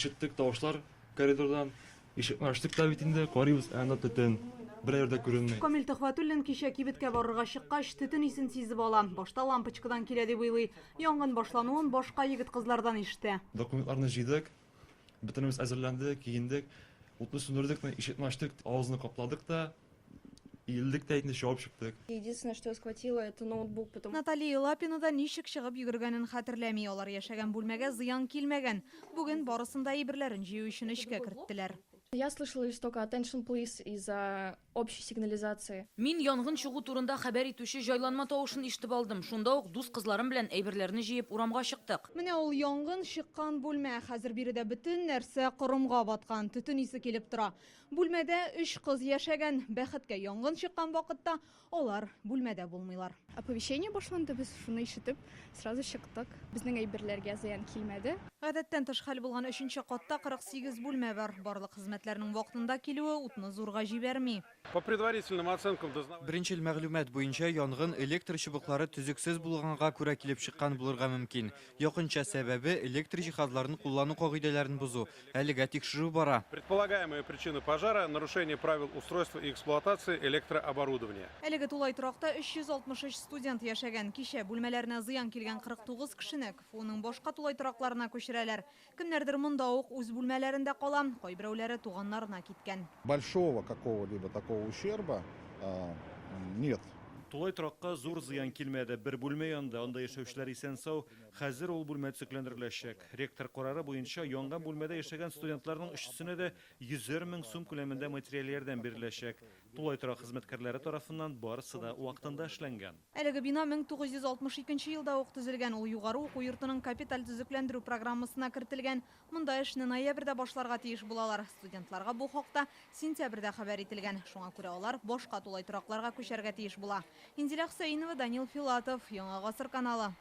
Ишеттек тавышлар коридордан. Ишекне ачтык та бит инде, карыйбыз, ә анда төтен. Бер әйбер дә күренми. Камил Төхвәтуллин кичә кибеткә барырга чыккач, төтен исен сизеп ала. Башта лампочкадан килә дип уйлый. Янгын башлануын башка егет-кызлардан ишетә. Документларны җыйдык, бөтенебез әзерләндек, киендек. Утны сүндердек, ишекне ачтык, авызны капладык та, иелдек тә инде чабып чыктык. Единственное, что я схватила, это ноутбук, потому Наталья Лапина да ничек чыгып йөгергәнен хәтерләми. Алар яшәгән бүлмәгә зыян килмәгән. Бүген барысын да әйберләрен җыю өчен эчкә керттеләр. Я слышала лишь только attention please из-за общей сигнализации. Мин янгын чыгу турында хәбәр итүче җайланма тавышын ишетеп алдым. Шунда ук дус кызларым белән әйберләрне җыеп урамга чыктык. Менә ул янгын чыккан бүлмә. Хәзер биредә бөтен нәрсә корымга баткан, төтен исе килеп тора. Бүлмәдә өч кыз яшәгән. Бәхеткә, янгын чыккан вакытта алар бүлмәдә булмыйлар. Оповещение башланды, без шуны ишетеп, сразу чыктык. Безнең әйберләргә зыян килмәде. Гадәттән тыш хәл булган өченче катта 48 бүлмә бар. Барлык хезмәтләрнең вакытында килүе утны зурга җибәрми. По предварительным оценкам дознавателей. Беренчел мәгълүмат буенча, янгын электр чыбыклары төзексез булганга күрә килеп чыккан булырга мөмкин. Якынча сәбәбе, электр җиһазларын куллану кагыйдәләрен бозу. Әлегә тикшерү бара. Предполагаемая причина пожара – нарушение правил устройства и эксплуатации электрооборудования. Әлеге тулай торакта 363 студент яшәгән. Кичә бүлмәләренә зыян килгән 49 кешене КФУның башка тулай торакларына күчерәләр. Кемнәрдер монда ук үз бүлмәләрендә кала, кайберәүләре туганнарына киткән. Большого какого-либо такого ущерба нет. Тулай торакка зур зыян килмәде. Бер бүлмә янды, анда яшәүчеләр исән-сау. Хәзер ул бүлмә төзекләндереләчәк. Ректор карары буенча, янган бүлмәдә яшәгән студентларның өчесенә дә йөзәр мең сум күләмендә материаль ярдәм биреләчәк. Тулай торак хезмәткәрләре тарафыннан барысы да вакытында эшләнгән. Әлеге бина 1962 елда ук төзелгән. Ул югары уку йортының капиталь төзекләндерү программасына кертелгән. Монда эшне ноябрьдә башларга тиеш булалар. Студентларга бу хакта сентябрьдә хәбәр ителгән. Шуңа күрә алар башка тулай торакларга күчәргә тиеш була. Инзилә Хөсәенова, Данил Филатов, Яңа Гасыр каналы.